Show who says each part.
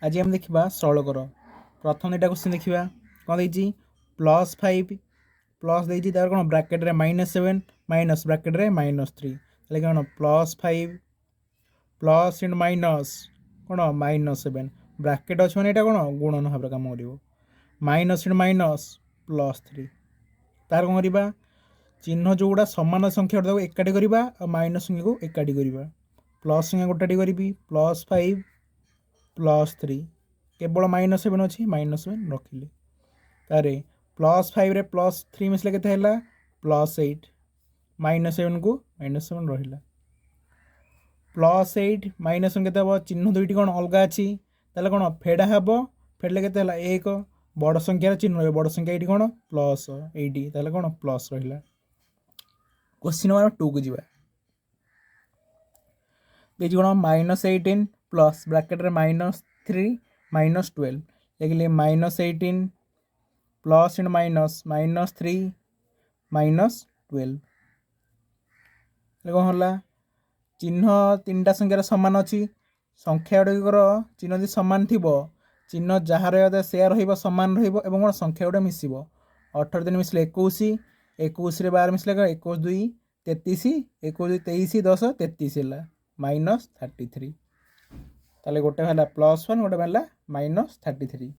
Speaker 1: ଆଜି ଆମେ ଦେଖିବା ସରଳ କର। ପ୍ରଥମ ଦୁଇଟା କ୍ୱେଶ୍ଚିନ୍ ଦେଖିବା। କ'ଣ ଦେଇଛି? ପ୍ଲସ୍ ଫାଇଭ୍, ପ୍ଲସ୍ ଦେଇଛି, ତାପରେ କ'ଣ ବ୍ରାକେଟ୍ରେ ମାଇନସ୍ ସେଭେନ୍, ମାଇନସ୍ ବ୍ରାକେଟ୍ରେ ମାଇନସ୍ ଥ୍ରୀ। ତାହେଲେ କ'ଣ plus five plus into minus କ'ଣ ମାଇନସ୍ ସେଭେନ୍। ବ୍ରାକେଟ୍ ଅଛି ମାନେ ଏଇଟା କ'ଣ ଗୁଣନ ଭାବରେ କାମ କରିବ। Minus into minus plus three. ତାର କ'ଣ କରିବା? ଚିହ୍ନ ଯେଉଁଗୁଡ଼ା ସମାନ ସଂଖ୍ୟା ତାକୁ ଏକାଠି କରିବା ଆଉ ମାଇନସ୍ ସଂଖ୍ୟାକୁ ଏକାଠି କରିବା। ପ୍ଲସ୍ ସଂଖ୍ୟା ଗୋଟାଟି କରିବି, ପ୍ଲସ୍ ଫାଇଭ୍ ପ୍ଲସ୍ ଥ୍ରୀ। କେବଳ ମାଇନସ୍ ସେଭେନ୍ ଅଛି, ମାଇନସ୍ ସେଭେନ୍ ରଖିଲି। ତାରେ ପ୍ଲସ୍ ଫାଇଭ୍ରେ ପ୍ଲସ୍ ଥ୍ରୀ ମିଶିଲେ କେତେ ହେଲା? Plus eight. ମାଇନସ୍ ସେଭେନ୍କୁ ମାଇନସ୍ ସେଭେନ୍ ରହିଲା। ପ୍ଲସ୍ ଏଇଟ୍ ମାଇନସ୍ କେତେ ହେବ? ଚିହ୍ନ ଦୁଇଟି କ'ଣ ଅଲଗା ଅଛି, ତାହେଲେ କ'ଣ ଫେଡ଼ା ହେବ। ଫେଡ଼ିଲେ କେତେ ହେଲା? ଏକ। ବଡ଼ ସଂଖ୍ୟାର ଚିହ୍ନ ରହିବ। ବଡ଼ ସଂଖ୍ୟା ଏଇଠି କ'ଣ ପ୍ଲସ୍ ଏଇଠି, ତାହେଲେ କ'ଣ ପ୍ଲସ୍ ରହିଲା। କ୍ୱେଶ୍ଚିନ୍ ନମ୍ବର ଟୁକୁ ଯିବା। ଦେଇଛି କ'ଣ ମାଇନସ୍ 18 ପ୍ଲସ୍ ବ୍ରାକେଟ୍ରେ ମାଇନସ୍ ଥ୍ରୀ ମାଇନସ୍ 12। ଲେଖିଲି minus 18 plus into minus minus three minus 12। ହେଲେ କ'ଣ ହେଲା? ଚିହ୍ନ ତିନିଟା ସଂଖ୍ୟାର ସମାନ ଅଛି। ସଂଖ୍ୟା ଗୁଡ଼ିକର ଚିହ୍ନ ଯଦି ସମାନ ଥିବ, ଚିହ୍ନ ଯାହା ରହିବ ସେୟା ରହିବ, ସମାନ ରହିବ ଏବଂ କ'ଣ ସଂଖ୍ୟା ଗୁଡ଼ା ମିଶିବ। 18 ତିନି ମିଶିଲେ 21, 21ରେ 12 ମିଶିଲେ 21 ଦୁଇ 33, 21 ଦୁଇ 23, 10 33 ହେଲା, ମାଇନସ୍ 33। ତାହେଲେ ଗୋଟେ ହେଲା ପ୍ଲସ୍ ୱାନ୍, ଗୋଟେ ହେଲା ମାଇନସ୍ 33।